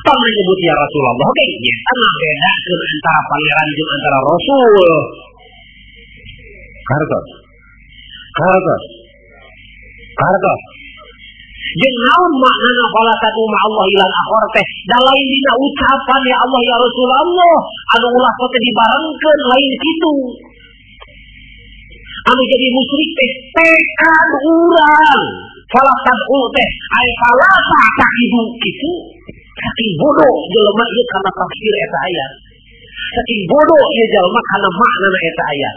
Speaker 1: Pang menyebut ya Rasulullah oge nya ngabedakeun antara pangeran jeung antara Rasul. Kartos. Kartos. Kartos. Jeung naon maknana fala tad'u ma'allahi ilahan akhar teh da lain dina ucapan ya Allah ya Rasulullah anu ulah teh dibarengkeun lain kitu. Anu jadi musyrik teh tekad urang. Fala tad'u teh ai fala ta'taqidu kitu. Saking bodoh jelema ieu kana tafsir eta ayat. Saking bodoh ieu jelema kana maknana eta ayat.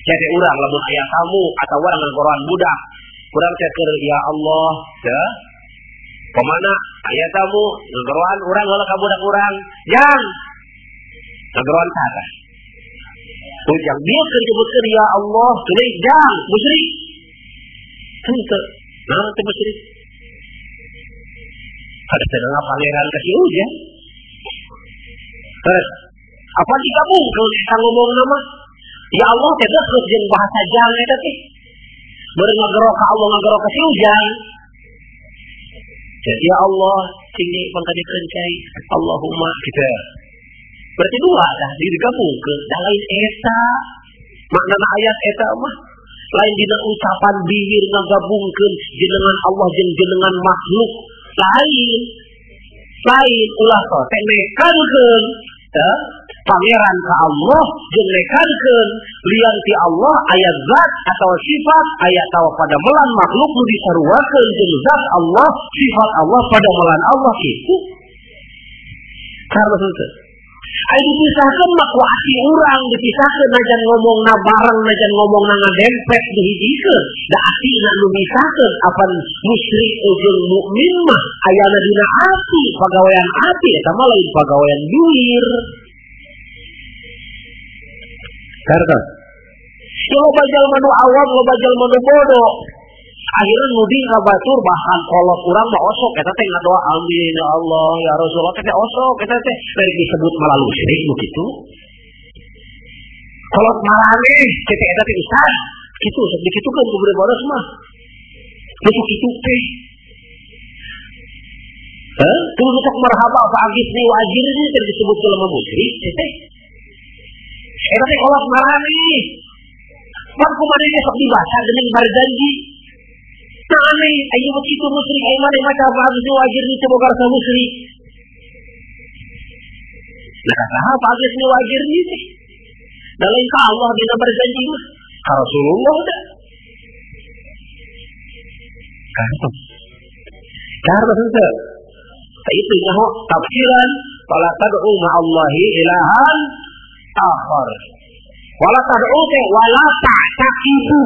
Speaker 1: Jadi urang lamun aya tamu atawa ngagoroan budak, urang teh keur ya Allah, teh. Pamana aya tamu ngagoroan urang heula ka budak urang, jang. Ngagoroan saha? Ujang dia keur nyebutkeun ya Allah, tuluy jang musyrik. Henteu, naon teh musyrik? Ada tengah pangeran kasih ujang. Terus apa digabungkeun eta ngomong nama? Ya Allah teh geus jeung bahasa jang eta teh. Beureum ngagero ka Allah ngagero ka si ujang. Jadi ya Allah cing pangkadekeun cai Allahumma kitu. Berarti dua dah digabungkeun da lain eta. Maknana ayat eta mah lain dina ucapan bibir ngagabungkeun jenengan Allah jeung jenengan makhluk lain. Lain ulah teh nekankeun teh pangeran ka Allah jeung nekankeun lian ti Allah aya zat atau sifat aya tawa pada melan makhluk nu disaruakeun jeung zat Allah sifat Allah pada melan Allah kitu. Karena henteu aya dipisahkeun mah ku ati urang dipisahkeun najan ngomongna bareng najan ngomongna ngadempet dihijikeun da atina nu misahkeun apan musyrik jeung mukmin mah ayana dina ati pagawean ati eta mah lain pagawean duir. Karena ya loba jalma nu awam, loba jalma nu bodoh. Akhirnya nuding ka batur bahkan kolot urang mah osok eta teh ngadoa amin ya Allah ya Rasulullah teh osok eta teh bari disebut malah musyrik nu kitu. Kolot maraneh teh eta teh ustaz kitu sok dikitukeun ku boros mah. Nu kitu teh. Heh, kudu sok marhaba fa agisni wa ajirni teh disebut jelema musyrik teh. Eta teh kolot maraneh. Pan kumaha sok dibaca geuning barjanji. Nah aneh, ayo begitu musyrik, ayo mana maca bagus wajir ni coba rasa musyrik. Nah kata apa bagus ni wajir ni teh. Da lain ka Allah dina berjanji mah, ka Rasulullah da. Karena karena henteu. Itu nyaho tafsiran fala tad'u ma'allahi ilahan akhar. Wala tad'u teh wala ta'taqidu.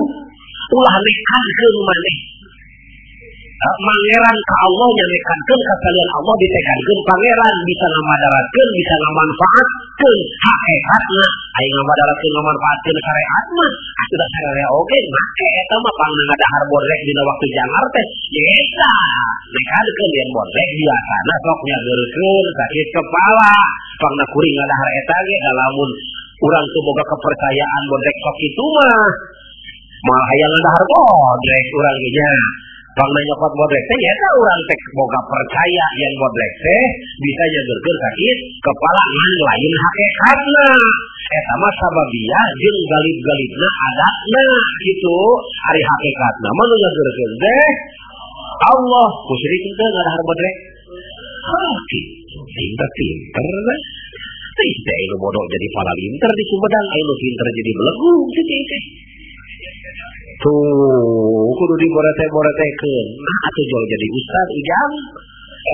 Speaker 1: Ulah nekankeun maneh. Pangeran ka Allah nyamekankeun ka salian Allah ditekankeun pangeran bisa ngamadaratkeun bisa ngamanfaatkeun hakikatna aya ngamadaratkeun ngamanfaatkeun syariat mah atuh sararea oge make eta mah pangna ngadahar bodrek dina waktu jangar teh eta nekankeun yen bodrek biasana sok nyageurkeun sakit kepala pangna kuring ngadahar eta ge lamun urang teu boga kepercayaan bodrek sok kitu mah malah hayang ngadahar bodrek urang ge nya. Pangna nyokot bodrek teh nya eta urang teh boga percaya yen bodrek teh bisa nyageurkeun sakit kepala ngan lain hakikatna. Eta mah sababiah jeung galib-galibna adatna kitu. Ari hakikatna mah nu nyageurkeun teh Allah. Musyrik teh ngadahar bodrek. Hah kitu pinter-pinter teh. Teh teh nu bodoh jadi palalinter di Sumedang, aya nu pinter jadi belegung teh teh. Tuh, kudu diborete-boretekeun. Nah, atuh jol jadi ustad ujang.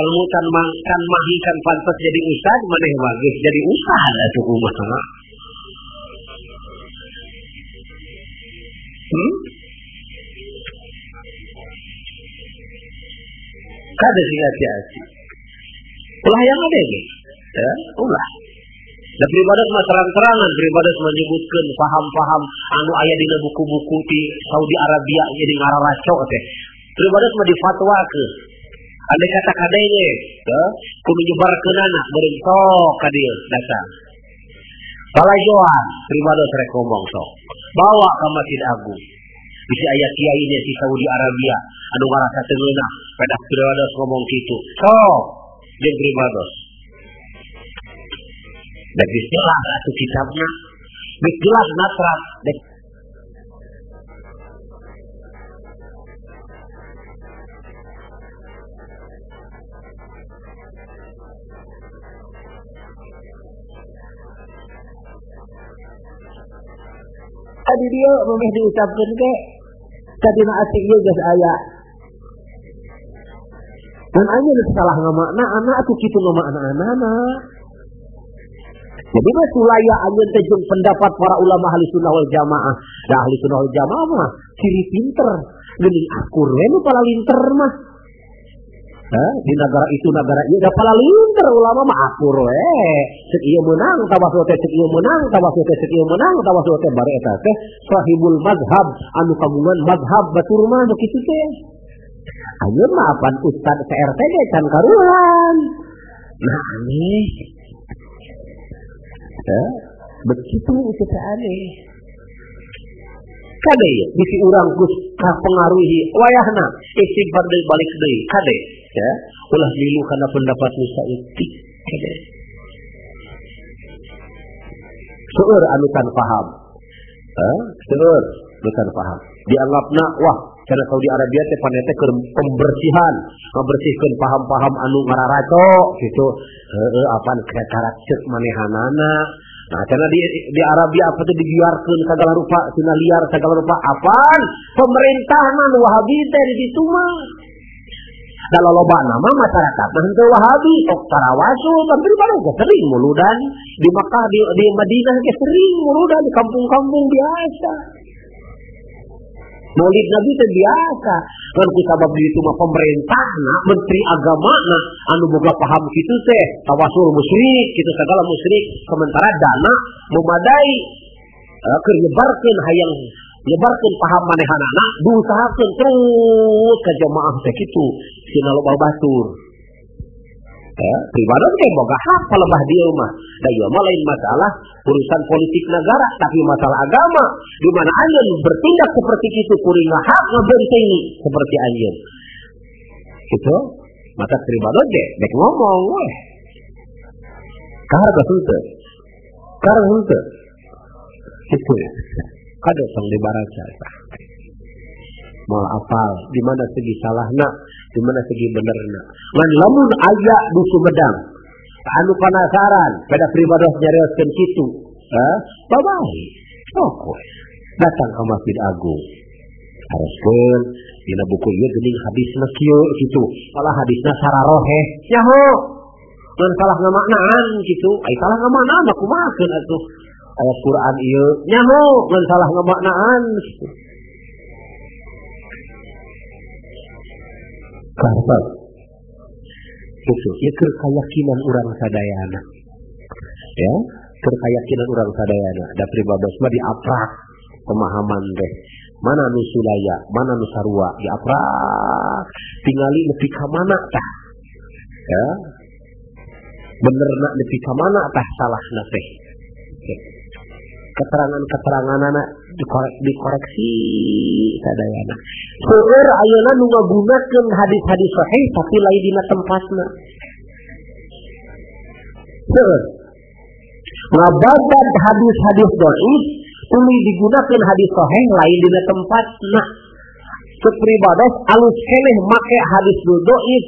Speaker 1: Ilmu can mahi can pantes jadi ustad, maneh mah geus jadi ustad atuh kumaha. Kada sing hati-hati. Ulah yang ada ge. Ya, ulah. Da pribados mah terang-terangan, pribados menyebutkeun paham-paham anu aya dina buku-buku di Saudi Arabia jadi ngararaco teh. Pribados mah difatwakeun. Andai kata kadenge, ya, kudu nyebarkeunana beureum sok ka dieu datang. Palajoan pribados rek ngomong sok. Bawa ka Masjid Agung. Bisi aya kiai di Saudi Arabia anu ngarasa teu ngeunah, pedah pribados ngomong kitu. Sok jeung pribados. Dan jelas atuh kitabna, geus jelas natrap.
Speaker 3: Tadi dia memeh diucapkeun ke tadi na ati ieu geus aya. Dan anjeun salah ngamakna anak atuh kitu ngamakna anana. Jadi mah sulaya anjeun teh jeung pendapat para ulama ahli sunnah wal jamaah. Da ahli sunnah wal jamaah mah ciri pinter, geuning akur we nu palalinter mah. Hah, di negara itu negara ieu da palalinter ulama mah akur we. Cek ieu meunang tawasul teh, cek ieu meunang tawasul teh, cek ieu meunang tawasul teh bare eta teh sahibul mazhab anu kagungan mazhab batur mah nu kitu teh. Anjeun mah apan ustad CRT ge can karuhan. Nah aneh. Ya, begitu itu teh aneh.
Speaker 1: Kade bisi urang geus kapengaruhi wayahna istighfar deui balik deui kade ya ulah milu kana pendapat nu saeutik kade seueur anu tan paham seueur anu tan paham dianggapna wah cenah Saudi Arabia teh panete keur pembersihan ngabersihkeun paham-paham anu ngararaco gitu heueuh apan karak ceuk manehanana. Nah, karena di Arabia apa teh dibiarkeun segala rupa, cenah liar segala rupa apaan? Pemerintah mah nu Wahabi teh di ditu mah. Da lolobana mah masyarakat mah henteu Wahabi, sok tarawasul, tapi baru ge sering muludan di Makkah di Madinah ge sering muludan di kampung-kampung biasa. Maulid Nabi teh biasa. Kan ku sabab di ditu mah pemerintahna, menteri agamana anu boga paham kitu teh, tawasul musyrik, kitu segala musyrik, sementara dana memadai keur nyebarkeun hayang nyebarkeun paham manehanana, diusahakeun terus ka jamaah teh kitu, sina loba batur. Ya, pribadi teh boga hak palebah dieu mah. Da ieu mah lain masalah urusan politik negara, tapi masalah agama. Di mana anjeun bertindak seperti itu kuring hak ngebentengi seperti anjeun. Gitu. Maka pribadi teh dek ngomong weh. Kahar henteu. Kahar henteu. Kitu. Kade tong dibaraca tah. Moal apal di mana segi salahna, di mana segi benerna. Ngan lamun aya di Sumedang anu penasaran pada pribados nyarioskeun kitu, babae. Sok we. Datang ke Masjid Agung. Haruskeun dina buku ieu geuning hadisna kieu kitu. Malah hadisna sararoheh. Nyaho. Ngan salah ngamaknaan kitu. Ai salah ngamaknaan mah kumahakeun atuh. Ayat Quran ieu nyaho ngan salah ngamaknaan kitu. Karena itu ya keyakinan urang sadayana. Ya, keyakinan urang sadayana. Da pribados mah diaprak pemahaman teh. Mana nu sulaya, mana nu sarua, diaprak. Tingali nepi ka mana tah. Ya. Benerna nepi ka mana tah salahna teh. Keterangan-keteranganana dikoreksi sadayana. Seueur ayeuna nu ngagunakeun hadis-hadis sahih tapi lain dina tempatna. Seueur ngababat hadis-hadis dhaif tuluy digunakeun hadis sahih lain dina tempatna. Cek pribados alus keneh make hadis dhaif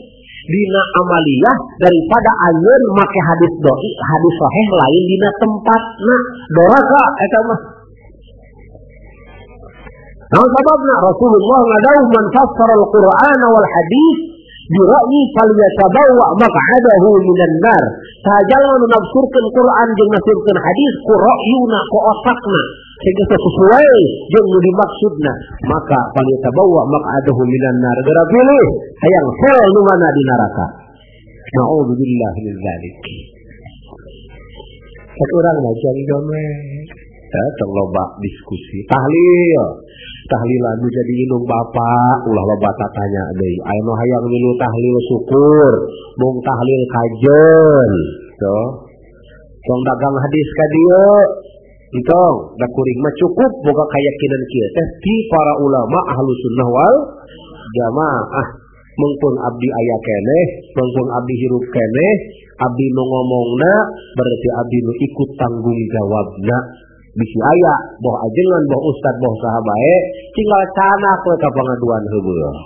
Speaker 1: dina amaliyah daripada anjeun make hadis dhaif hadis sahih lain dina tempatna. Doraka eta mah. Nah, sababna Rasulullah ngadauh man fassara al-Qur'an wal hadis bi ra'yi falyatabawwa maq'adahu minan nar. Sajalma nu nafsirkeun Qur'an jeung nafsirkeun hadis ku ra'yuna ku otakna sehingga sesuai jeung nu dimaksudna, maka falyatabawwa maq'adahu minan nar. Geura pilih hayang sel nu mana di neraka.
Speaker 3: Na'udzubillah min dzalik. Cek urang mah jang jome. Tong loba diskusi. Tahlil. Tahlilan nu jadi indung bapak ulah loba tatanya deui. Aya nu hayang milu tahlil syukur, mung tahlil kajeun. Tuh. Tong dagang hadis ka dieu. Entong, da kuring mah cukup boga kayakinan kieu teh ti para ulama ahlu sunnah wal jamaah. Mungpun abdi aya keneh, mungpun abdi hirup keneh, abdi nu ngomongna berarti abdi nu ikut tanggung jawabna. Bisi aya, boh ajengan, boh ustad, boh saha bae, tinggal canak we ka pangaduan heubeul.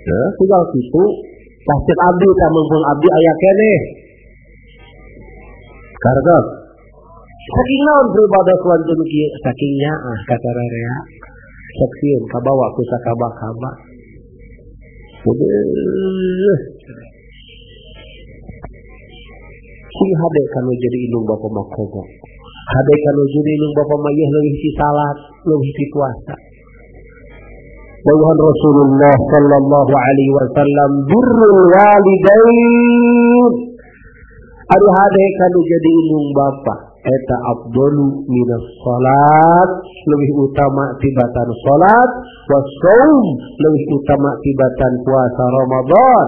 Speaker 3: Ya, tinggal kitu, tah ceuk abdi tah mungpun abdi aya keneh. Kartos. Saking naon pribados wantun kieu, saking nyaah ka sararea. Sok sieun kabawa ku sakaba-kaba. Sing hade kanu jadi indung bapa mah kobok. Hade kanu jadi indung bapa mah yeuh leuwih ti salat, leuwih ti puasa. Dawuhan Rasulullah sallallahu alaihi wasallam birrul walidain. Ari hade kanu jadi indung bapa eta afdalu minas salat, lebih utama tibatan salat, wasaum lebih utama tibatan puasa Ramadan,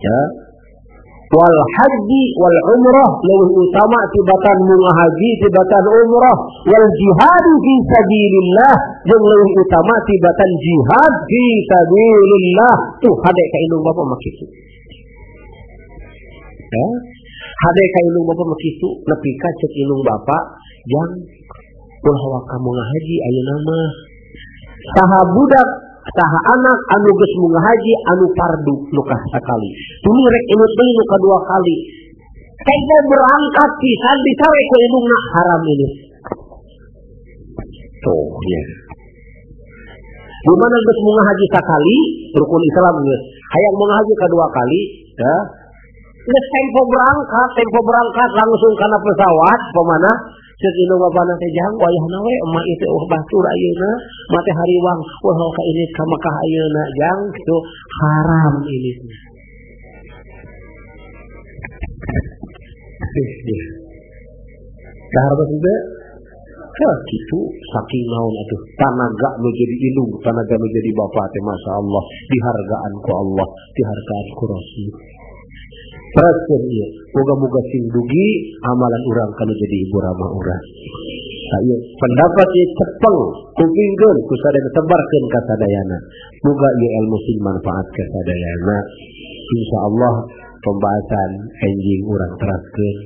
Speaker 3: ya, wal haji wal umrah lebih utama tibatan munga haji tibatan umrah, wal jihad fi sabilillah jeung lebih utama tibatan jihad fi sabilillah. Tuh hade ka indung bapa mah kitu, ya. Hade ka indung bapa mah kitu, nepi ka ceuk indung bapa jang ulah waka munga haji ayeuna mah. Saha budak, saha anak anu geus munga haji anu fardu nu sakali. Tuluy rek inut deui nu kadua kali. Kayaknya berangkat pisan dicawe ku indungna haram ini. Tuh ya. Di mana geus munga haji sakali, rukun Islam geus. Hayang munga haji kadua kali, ya. Geus tempo berangkat langsung kana pesawat, pemana? Ceuk indung bapana teh jang wayahna we emak ieu teh eueuh batur ayeuna, emak teh hariwang, wah ka ini ka Mekah ayeuna jang kitu haram ini. Dahar bae teh. Hah, kitu saking naon atuh tanaga nu jadi indung, tanaga nu jadi bapa teh masyaallah dihargaan ku Allah, dihargaan ku Rasul. Teruskeun ieu, moga-moga sing dugi amalan urang kanu jadi ibu ramah urang. Tah ieu pendapat ieu cepeng kupingkeun ku sadaya sebarkeun ka sadayana. Moga ieu ilmu sing manfaat ka sadayana. Insyaallah pembahasan enjing urang teraskeun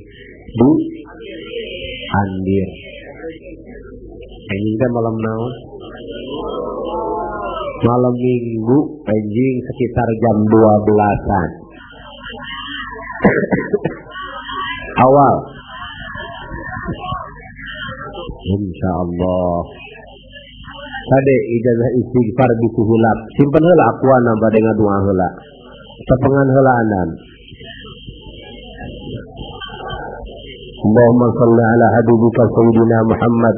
Speaker 3: di Andir. Enjing teh malam naon? Malam Minggu enjing sekitar jam 12-an. Awal insyaallah tadi ijazah istighfar buku hulap simpen heula akuana bade ngadua heula tepengan heula anan. Allahumma shalli ala habibika sayyidina Muhammad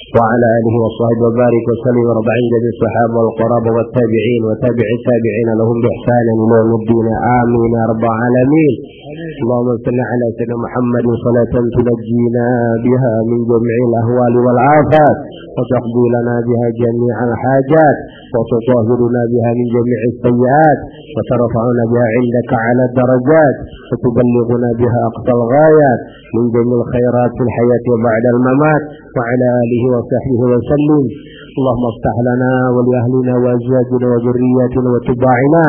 Speaker 3: wa ala alihi wa sahbihi wa barik wa sallim wa rabbi jami sahaba wal qaraba wat tabi'in wa tabi'i tabi'in lahum bi ihsan ila yaumiddin amin ya rabbal alamin. Allahumma salli ala sayyidina Muhammad salatan tunajjina biha min jami'il ahwali wal afat wa taqdi lana biha jami'al hajat wa tutahhiruna biha min jami'is sayyi'at wa tarfa'una biha 'indaka 'ala darajat wa tuballighuna biha aqsal ghayat min jami'il khairat fil hayati wa ba'dal mamat wa 'ala alihi wa sahbihi wa sallim. Allahumma iftah lana wa li ahlina wa azwajina wa dhurriyyatina wa tiba'ina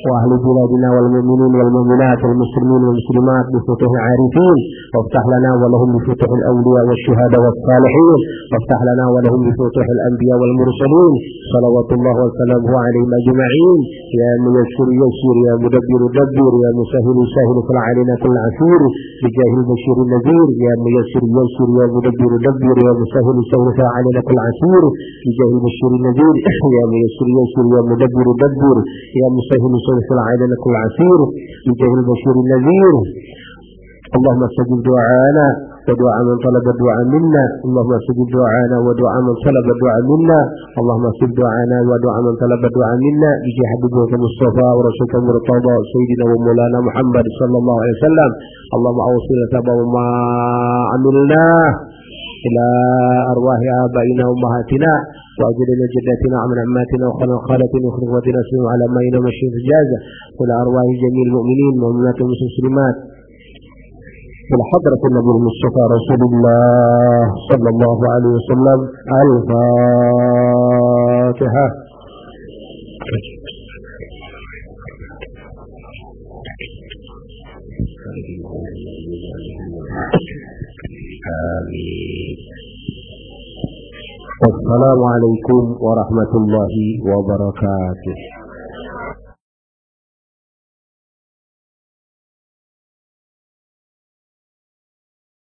Speaker 3: wa ahli biladina wal mu'minin wal mu'minat wal muslimin wal muslimat bi futuhil arifin waftah lana wa lahum bi futuhil awliya wash syuhada was salihin waftah lana wa lahum bi futuhil anbiya wal mursalin salawatullah wa salamuhu alaihim ajma'in. Ya muyassir yassir ya mudabbir dabbir ya musahhil sahhil fil alaina kull asir bi jahil bashir nadhir ya muyassir yassir ya mudabbir dabbir ya musahhil sahhil fil alaina kull asir bi jahil bashir nadhir ya muyassir yassir ya mudabbir dabbir ya musahhil sahhil fil alaina kull asir bi jahil bashir nadhir. Allahumma stajib du'ana
Speaker 1: ودعاء من طلب الدعاء منا. اللهم استجب دعاءنا ودعاء من طلب الدعاء منا. اللهم استجب دعاءنا ودعاء من طلب الدعاء منا بجاه حبيبك المصطفى ورسولك المرتضى سيدنا ومولانا محمد صلى الله عليه وسلم. اللهم أوصلنا ثواب ما عملناه إلى أرواح آبائنا وأمهاتنا وأجدادنا وجداتنا وعم عماتنا وخالنا وخالتنا وإخوتنا على ما إلى مشي في الجازة وإلى أرواح جميع المؤمنين والمؤمنات والمسلمات إلى حضرة النبي المصطفى رسول الله صلى الله عليه وسلم. الفاتحة. آمين. والسلام عليكم ورحمة الله وبركاته.